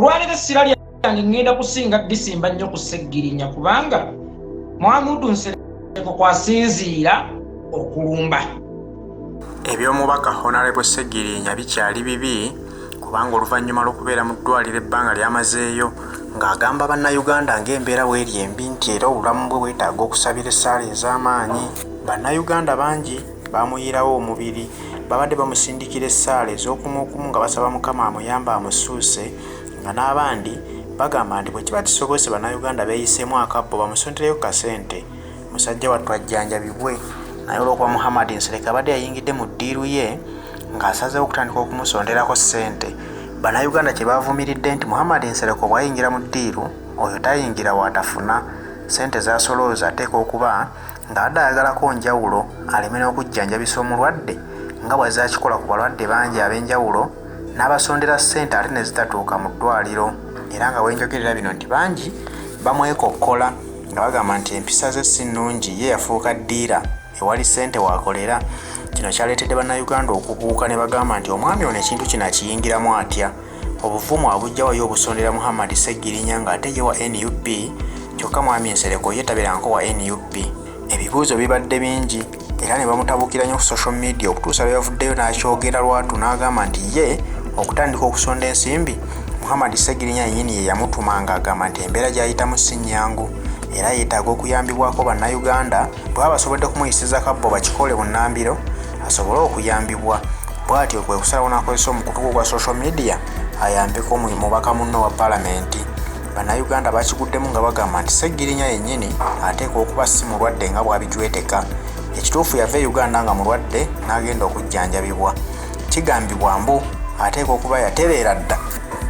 Olwaleero essira lyange ŋŋenda kusinga disimba nnyo ku Ssegirinya, kubanga Muhamudu Nsereko kwasinziira okulumba. Eby'omubaka Honalebo Ssegirinya bikyali bibi, kubanga oluvannyuma lw'okubeera mu ddwaliro ebbanga ly'amazeeyo ng'agamba Bannayuganda ng'embeera bw'eri embi nti era obulamu bwe bwetaaga okusabira essaala ez'amaanyi, Bannayuganda bangi baamuyiirawo omubiri. Babadde bamusindikira essaala ez'okumuokumu nga basaba Mukama amuyambe amusuuse, nga n'abandi bagamba nti bwe kiba kisobose Bannayuganda beeyiseemu akabbo bamusondereyo ku kasente musajja wattu ajjanjabibwe. Naye olw'okuba Muhammad Nsereko abadde yayingidde mu ddiiru ye ng'asazeewo okutandika okumusonderako ssente, Bannayuganda kye baavumiridde nti Muhammad Nsereko bw'ayingira mu ddiiru oyo tayingira w'atafuna ssente z'asolooza, ateekwa okuba ng'abadde ayagalako njawulo aleme n'okujjanjabisa omulwadde nga bw'azze akikola ku balwadde bangi ab'enjawulo n'abasondera ssente ate ne zitatuuka mu ddwaaliro. Era nga wenjogerera bino nti bangi bamwekokkola nga bagamba nti empisa ze si nnungi, ye yafuuka ddiira ewali ssente w'akolera. Kino kyaleetedde Bannayuganda okubuuka ne bagamba nti omwami ono ekintu kino akiyingiramu atya? Obuvumu abuggya wa ye obusondera Muhammad Ssegirinya ng'ate ye wa nup kyokka Mwami Nsereko ye tabeerangako wa nup. Ebibuuzo bibadde bingi era ne bamutabukira nnyo ku social media okutuusa lwe yavuddeyo n'akyogera lwatu n'agamba nti ye okutandika okusonda ensimbi Muhammad Ssegirinya yennyini ye yamutuma ng'agamba nti embeera gy'ayitamu si nnyangu era yeetaaga okuyambibwako Bannayuganda bwe baba basobodde kumuyisiza kabbo bakikole bunnambiro asobole okuyambibwa. Bw'atyo kwe kusalawo n'akozesa omukutu gwe ogwa social media ayambeko mubaka munne owa palamenti. Bannayuganda bakiguddemu nga bagamba nti Ssegirinya yennyini ateekwa okuba si mulwadde nga bw'abijweteka. Ekituufu yava e Uganda nga mulwadde n'agenda okujjanjabibwa. Kigambibwa mbu ateekwa okuba yatereera dda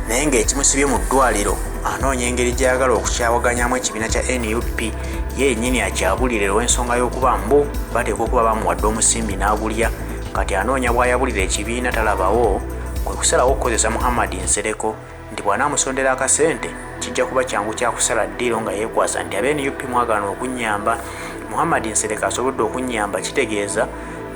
naye ng'ekimusibye mu ddwaaliro anoonya engeri gy'ayagala okukyawaganyamu ekibiina kya nup ye yennyini akyabulire olw'ensonga y'okuba mbu bateekwa okuba bamuwadde omusimbi n'agulya. Kati anoonya bw'ayabulira ekibiina talabawo, kwe kusalawo okukozesa Muhammad Nsereko nti bw'anaamusondera akasente kijja kuba kyangu kya kusala ddiiro nga yeekwasa nti aba nup mwagaana okunnyamba, Muhammad Nsereko asobodde okunnyamba kitegeeza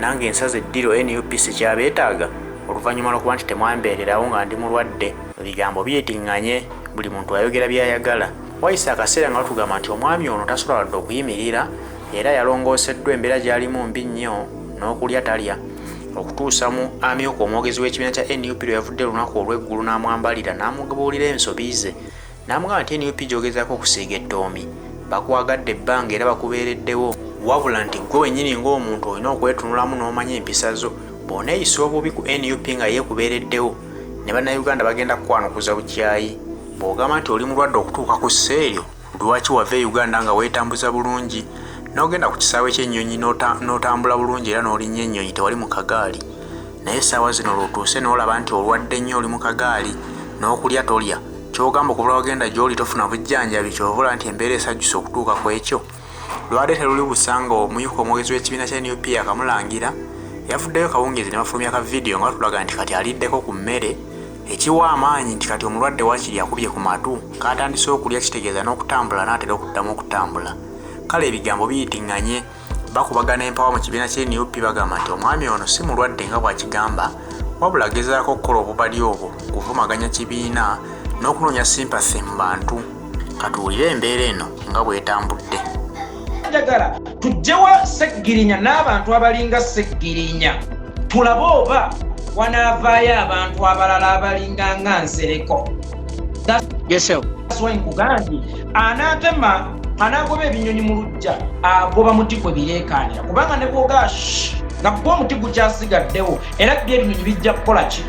nange nsaze eddiiro nup sikyabeetaaga oluvannyuma lw'okuba nti temwambeererawo nga ndi mulwadde. Ebigambo biyiting'anye, buli muntu ayogera by'ayagala. Wayise akaseera nga batugamba nti omwami ono tasobola wadde okuyimirira era yalongooseddwa embeera gy'alimu mbi nnyo n'okulya talya okutuusa mu amyuka omwogezi w'ekibiina kya nup lwe yavudde olunaku olw'eggulo n'amwambalira n'amubuulira ensobi ze n'amugamba nti nup gy'ogezaako okusiiga ettoomi bakwagadde ebbanga era bakubeereddewo, wabula nti ggwe wennyini ng'omuntu olina okwetunulamu n'omanya empisa zo. Bw'oneeyisa obubi ku nup nga ye ekubeereddewo ne Bannayuganda bagenda kukwanukuza bukyayi. Bw'ogamba nti oli mulwadde okutuuka ku ssa eryo, lwaki wava e Uganda nga weetambuza bulungi n'ogenda ku kisaawe ky'ennyonyi n'otambula bulungi era n'olinnya ennyonyi tewali mu kagaali? Naye essaawa zino lw'otuuse n'olaba nti olwadde nnyo oli mu kagaali n'okulya tolya, ky'ogamba okuva lwe wagenda gy'oli tofuna bujjanjabi ky'ova olaba nti embeera esajjuse okutuuka ku ekyo? Lwabadde teluli busa nga omuyuka omwogezi w'ekibiina kya nup yakamulangira yavuddeyo kawungeezi ne bafulumya ka vidiyo nga batulaga nti kati aliddeko ku mmere ekiwa amaanyi nti kati omulwadde wakiri akubye ku matu k'atandise okulya kitegeeza n'okutambula anaatera okuddamu okutambula. Kale ebigambo biyiting'anye, bakubagana empawa mu kibiina kya nup bagamba nti omwami ono si mulwadde nga bw'akigamba wabula agezaako okukola obubadi obwo kuvumaganya kibiina n'okunoonya sympathy mu bantu. Katuwulire embeera eno nga bw'etambudde. Njagala tuggyewo Ssegirinya n'abantu abalinga Ssegirinya tulabe oba wanaavaayo abantu abalala abalinga nga Nsereko. That's why nkugambye anaatema anaagoba ebinyonyi mu luggya agoba muti kwe bireekaanira, kubanga ne bw'ogaa nga gwo omuti gukyasigaddewo era byo ebinyonyi bijja kukola ki?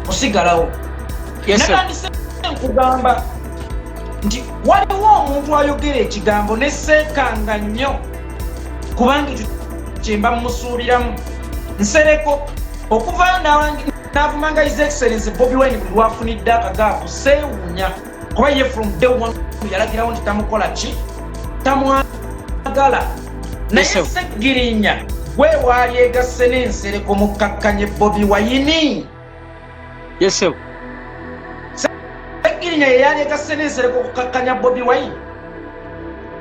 Kusigalawo. Natandise nkugamba nti waliwo omuntu ayogera ekigambo ne seekanga nnyo kubanga ekyo kyemba mmusuubiramu. Nsereko okuvaayo n'avumanga His Excellency Bobi Wine buli lwafunidde akagaapu seewuunya, kuba ye from day one yalagirawo nti tamukola ki, tamwagala. Naye Ssegirinya gwe waalyegasse n'Ensereko mukkakkanye Bobi Wine. Yes, sir. Ssegirinya ye yaalyegasse n'Ensereko okukakkanya Bobi Wine.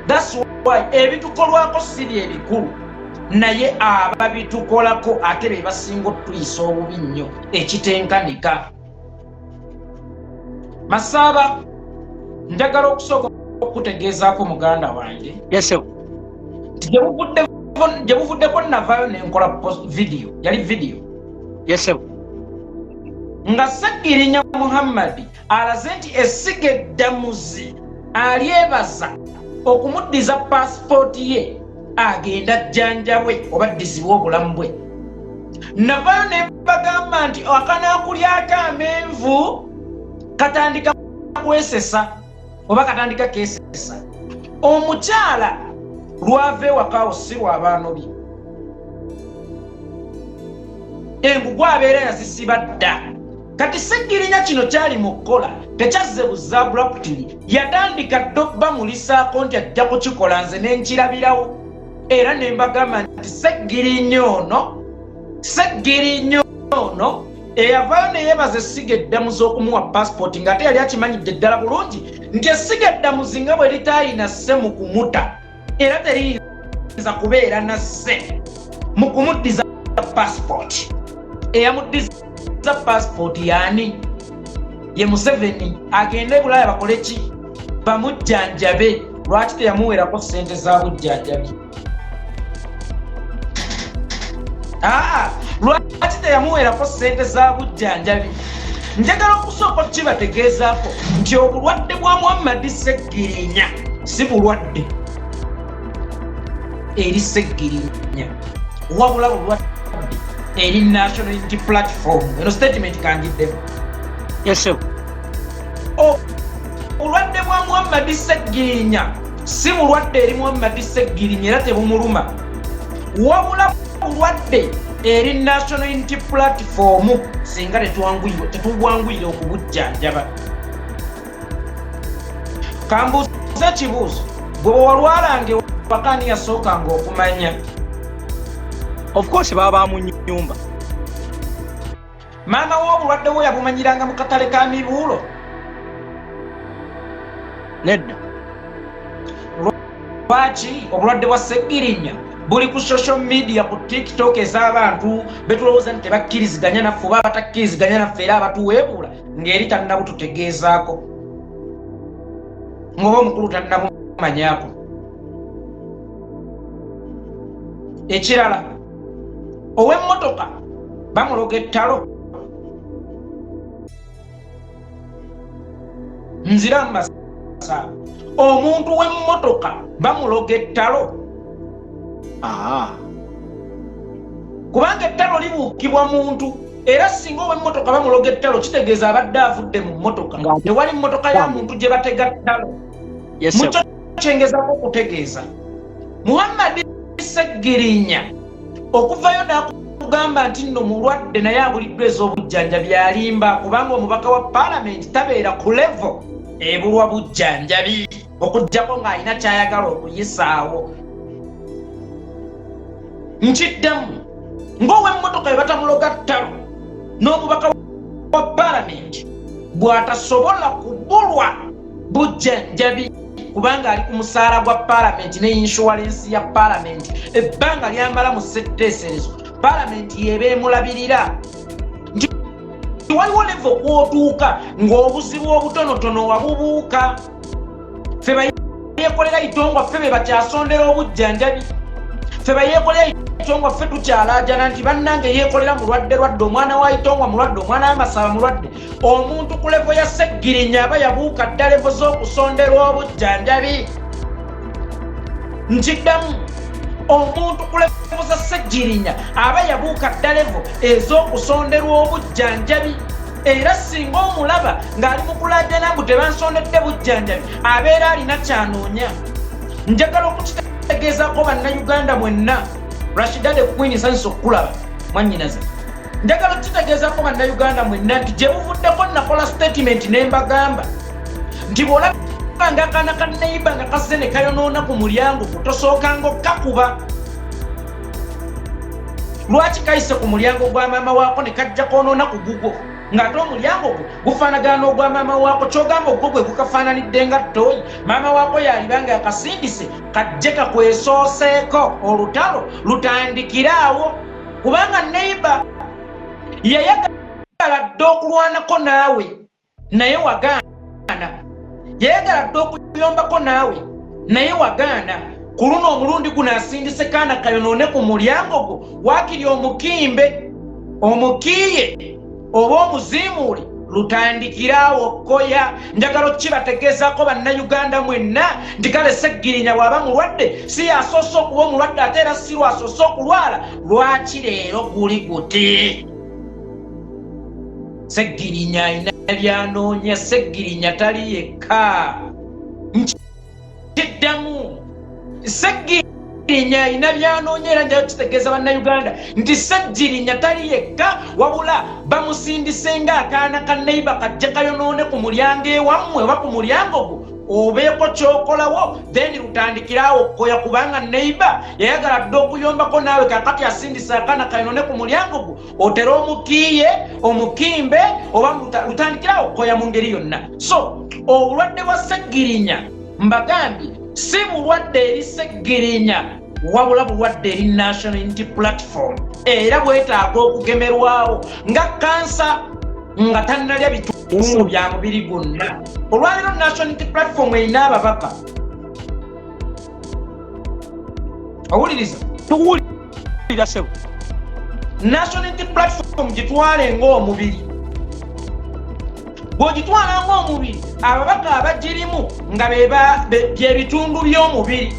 That's why ebitukolwako si bye bikulu, naye ababitukolako ate be basinga otuyisa obubi nnyo ekitenkanika. Masaba, njagala okusooka okutegeezaako muganda wange. Yes sir. Gye buvuddeko navaayo ne nkola video, yali video. Yes sir. Nga Ssegirinya Muhammad alaze nti essiga eddamuzi alyebaza okumuddiza paasipooti ye agenda ajjanjabwe oba addizibwe obulamu bwe. Navaayo ne mbagamba nti akanaakulyako amenvu katandika kwesesa oba katandika kesesa. Omukyala lwava ewaka si lw'abaano bye, engugu abeera yazisiba dda. Kati Ssegirinya kino kyali mu kukola tekyazze buzza abruptly, yatandika dda obbamulisaako nti ajja kukikola. Nze ne nkirabirawo era ne mbagamba nti Ssegirinya ono, Ssegirinya ono eyavaayo ne yeebaza essiga eddamuzi okumuwa paasipooti, ng'ate yali akimanyidde ddala bulungi nti essiga eddamuzi nga bwe litaayina sse mu kumuta, era teriyinza kubeera na sse mu kumuddiza paasipooti. Eyamuddiza paasipooti yaani? Ye Museveni. Agende e Bulaaya bakole ki? Bamujjanjabe. Lwaki teyamuweerako ssente za bujjanjabi? Aa, lwaki teyamuweerako ssente za bujjanjabi? Njagala okusooka okukibategeezaako nti obulwadde bwa Muhammadi Ssegirinya si bulwadde eri Ssegirinya, wabula bulwadde eri National Unity Platform. Eno statement kangiddemu. Yes sir. Obulwadde bwa Muhammadi Ssegirinya si bulwadde eri Muhammadi Ssegirinya era tebumuluma, wabula bulwadde eri National Unity Platform singa tetubwanguyire okubujjanjaba. Kambuuze ekibuuzo: gwe bwe walwalanga ewaka, ani yasookanga okumanya? Of course baba mu nyumba. Maama w'obulwadde bwe yabumanyiranga mu katale ka mibuulo? Nedda. Lwaki obulwadde bwa Ssegirinya buli ku social media, ku TikTok ez'abantu betulowooza nti tebakkiriziganya naffe oba abatakkiriziganya naffe, era abatuweebuula, ng'eri tannabututegeezaako, ng'oba omukulu tannabumanyaako? Ekirala, ow'emmotoka bamuloga ettalo. Nzira mumasa, omuntu w'emmotoka bamuloga ettalo. Kubanga ettalo libuukibwa muntu, era singa ow'emmotoka bamuloga ettalo, kitegeeza abadde avudde mu mmotoka. Tewali mmotoka ya muntu gye batega ttalo. Mukyo kyengezako okutegeeza, Muhammadi Ssegirinya okuvayo n'akugamba nti nno mulwadde naye abuliddwa ez'obujjanjabi, alimba, kubanga omubaka wa paalamenti tabeera ku level ebulwa bujjanjabi okuggyako ng'alina kyayagala okuyisaawo. Nkiddamu, ng'ow'emmotoka bwe batamuloga ttalo, n'omubaka wa paalamenti bw'atasobola kubulwa bujjanjabi, kubanga ali ku musaala gwa paalamenti ne inshuwalensi ya paalamenti. Ebbanga lyamala mu ssetteeserezo, paalamenti y'eba emulabirira. Nti waliwo level kw'otuuka ng'obuzibu obutonotono wabubuuka. Ffe bayeekolera itongwa, ffe be bakyasondera obujjanjabi. Ffe bayeekolera itongwa, ffe tukyalaajana nti bannange yeekolera mulwadde lwadde, omwana wa itongwa mulwadde, omwana w'amasaba mulwadde. Omuntu ku level ya Ssegirinya aba yabuuka dda level z'okusonderwa obujjanjabi. Nkiddamu, omuntu ku level za Ssegirinya aba yabuuka dda level ez'okusonderwa obujjanjabi, era singa omulaba ng'ali mu kulaajana mbu tebansondedde bujjanjabi, abeera alina kyanoonya. Njagala okukitegeezaako bannayuganda mwenna. Rashidade Queen, nsanyusa okukulaba mwannyinaze. Njagala okukitegeezaako bannayuganda mwenna nti gye buvuddeko nakola statement ne mbagamba nti bw'olabanga akaana ka neighbour nga kazze ne kayonoona ku mulyango gwo, tosookanga okkakuba. Lwaki kayise ku mulyango gwa maama waako ne kajja koonoona ku gugwo, ng'ate omulyango gwo gufaanagana n'ogwa maama waako? Kyogamba ogwo gwe gukafaananidde nga ttooyi, maama waako yaliba nga yakasindise kajje kakwesooseeko, olutalo lutandikire awo, kubanga neighbour yayagala dde okulwanako naawe naye wagaana. Wagaana. Yayagala dda okuyombako naawe, naye wagaana. Ku luno omulundi guno asindise kaana kayonoone ku mulyango gwo, waakiri omukimbe, omukiiye oba omuziimuule, lutandikiraawo kkoya. Njagala okukibategeezaako Bannayuganda mwenna nti kale Seggirinya bw'aba mulwadde, si yasoose okuba omulwadde, ate era si lwasoose okulwala. Lwaki leero guli guti? Seggirinya alina byanoonya. Seggirinya tali yekka. Nkiddamu, Seggirinya alina byanoonya, era njayo kitegeeza Bannayuganda nti Seggirinya tali yekka, wabula bamusindise ng'akaana ka neighbour kajje kayonoone ku mulyango ewammwe oba ku mulyango gwo, obeeko kyokolawo, then lutandikirawo okkoya, kubanga neighbour yayagala dda okuyombako naawe. Kakati asindise akaana kayonoone ku mulyango gwo, otere omukiiye, omukimbe oba lutandikirawo okkoya mu ngeri yonna. So obulwadde bwa Seggirinya, mbagambye, si bulwadde eri Seggirinya, wabula bulwadde eri National Unity Platform, era bwetaaga okugemerwawo nga kansa nga tannalya bitundu bya mubiri gwonna. Olwaleero National Unity Platform erina ababaka. Owuliriza? Tuwulira, sebo. National Unity Platform gitwale ng'omubiri. Bw'ogitwala ng'omubiri, ababaka abagirimu nga byebitundu by'omubiri.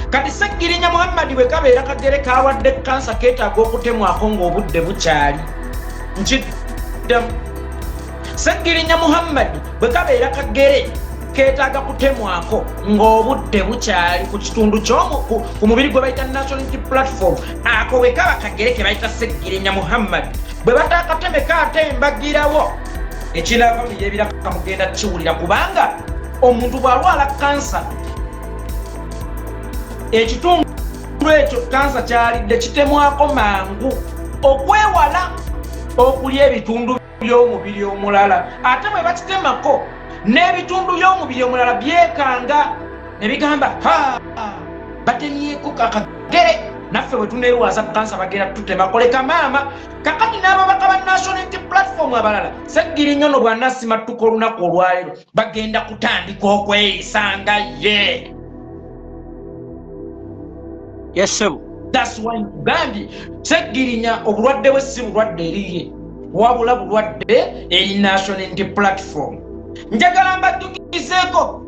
Kati Seggirinya Muhammadi bwe kabeera kagere kawadde kansa, keetaaga okutemwako ng'obudde bukyali. Nkiddamu, Seggirinya Muhammadi bwe kabeera kagere, keetaaga kutemwako ng'obudde bukyali ku kitundu ku mubiri gwe bayita National Unity Platform. Ako bwe kaba kagere ke bayita Seggirinya Muhammadi, bwe bataakatemeka ate embagirawo, ekinaava mu byebiraka mugenda kiwulira, kubanga omuntu bw'alwala kansa, ekitundu ekyo kansa kyalidde kitemwako mangu okwewala okulya ebitundu by'omubiri omulala. Ate bwe bakitemako, n'ebitundu by'omubiri omulala byekanga ne bigamba, "Ha, batemyeko kakagere, naffe bwe tuneerwaza kansa bagenda tutemako, leka maama." Kakati n'ababaka ba National Unity Platform abalala, Seggirinya ono bw'anasimattuka olunaku olwaleero, bagenda kutandika okweyisa nga ye. Yes, sebo. That's why nkugambye, Seggirinya obulwadde bwe si bulwadde eriye, wabula bulwadde eri National Unity Platform. Njagala mbaddukizeeko,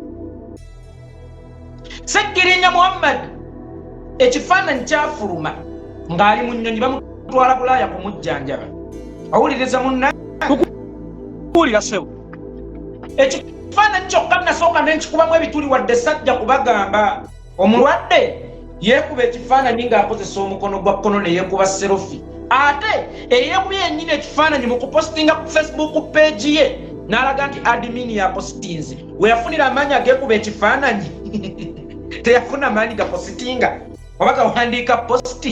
Seggirinya Muhammad ekifaananyi kyafuluma ng'ali mu nnyonyi, bamutwala Bulaaya kumujjanjaba. Owuliriza, munna? Kuwulira, sebo. Ekifaananyi kyokka nasooka nenkikubamu ebituli, wadde sajja kubagamba. Omulwadde yeekuba ekifaananyi ng'akozesa omukono gwa kkono ne yeekuba selfie, ate eyeekubye yennyini ekifaananyi mu kupositinga ku Facebook page ye n'alaga nti admin yapositinze. We yafunira amaanyi ageekuba ekifaananyi? Teyafuna maanyi gapositinga oba gawandiika post.